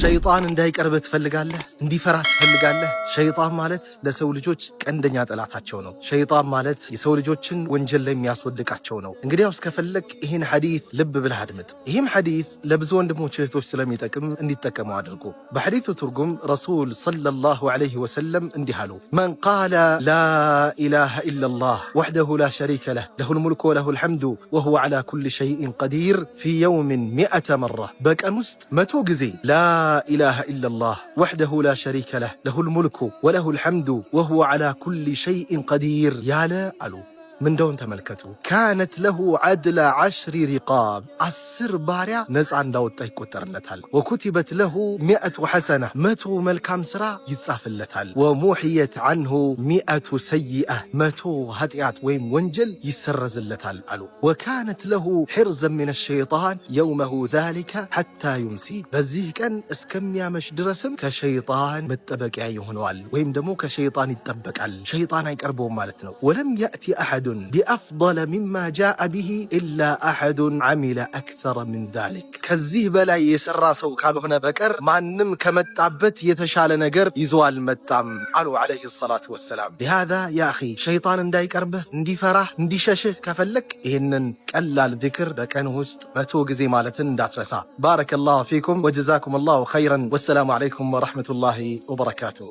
ሸይጣን እንዳይቀርብህ ትፈልጋለህ? እንዲፈራህ ትፈልጋለህ? ሸይጣን ማለት ለሰው ልጆች ቀንደኛ ጠላታቸው ነው። ሸይጣን ማለት የሰው ልጆችን ወንጀል ላይ የሚያስወድቃቸው ነው። እንግዲያውስ ከፈለግ ይህን ሐዲት ልብ ብለህ አድምጥ። ይህም ሐዲት ለብዙ ወንድሞች እህቶች ስለሚጠቅም እንዲጠቀሙ አድርጉ። በሐዲቱ ትርጉም ረሱል صلى الله عليه وسلم እንዲህ አሉ፣ من قال لا إله إلا الله وحده لا شريك له له الملك وله الحمد وهو على كل شيء قدير في يوم 100 مرة፣ በቀን ውስጥ 100 ጊዜ لا إله إلا الله وحده لا شريك له له الملك وله الحمد وهو على كل شيء قدير ያለ አሉ። ምንዳውን ተመልከቱ። كانت له عدل 10 رقاب፣ 10 ባሪያ ነፃ እንዳወጣ ይቆጠርለታል። وكتبت له 100 حسنة፣ 100 መልካም ሥራ ይጻፍለታል። ومحيت عنه 100 سيئة፣ 100 ኃጢአት ወይም ወንጀል ይሰረዝለታል አሉ። وكانت له حرزا من الشيطان يومه ذلك حتى يمسي፣ በዚህ ቀን እስከሚያመሽ ድረስም ከሸይጣን መጠበቂያ ይሆነዋል ወይም ደግሞ ከሸይጣን ይጠበቃል። ሸይጣን አይቀርበውም ማለት ነው። ولم يأت أحد بأفضل مما جاء به إلا أحد عمل أكثر من ذلك፣ ከዚህ በላይ የሰራ ሰው ካልሆነ በቀር ማንም ከመጣበት የተሻለ ነገር ይዞ አልመጣም አሉ عليه الصلاة والسلام። لهذا يا أخي፣ ሸይጣን እንዳይቀርብህ፣ እንዲፈራህ፣ እንዲሸሽህ ከፈለግ ይህንን ቀላል ዚክር በቀን ውስጥ 100 ጊዜ ማለትን እንዳትረሳ። بارك الله فيكم وجزاكم الله خيرا والسلام عليكم ورحمة الله وبركاته።